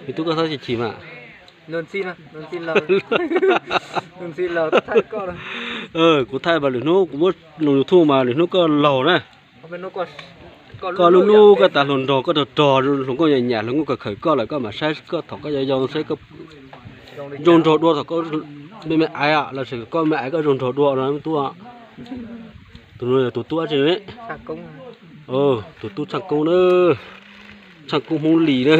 Me tub, koj txhob chim chim mas. Kuv thaij mas lwm hnub kuv muab loo YouTube mas lwm hnub koj laug na. Koj lub hnub koj tas hluas nraug koj rog rog hluas nkauj nyam nyam hluas nkauj khawm khawm koj lawm koj mam saib koj thaum koj yau yau saib koj zoo nraug dua thaum koj me me aiv los sis koj me aiv koj zoo nraug dua no tub. Tus no yog tus tub tsi ne? Tus tub Tshaj Koob na, Tshaj Koob Hmoob Lis na.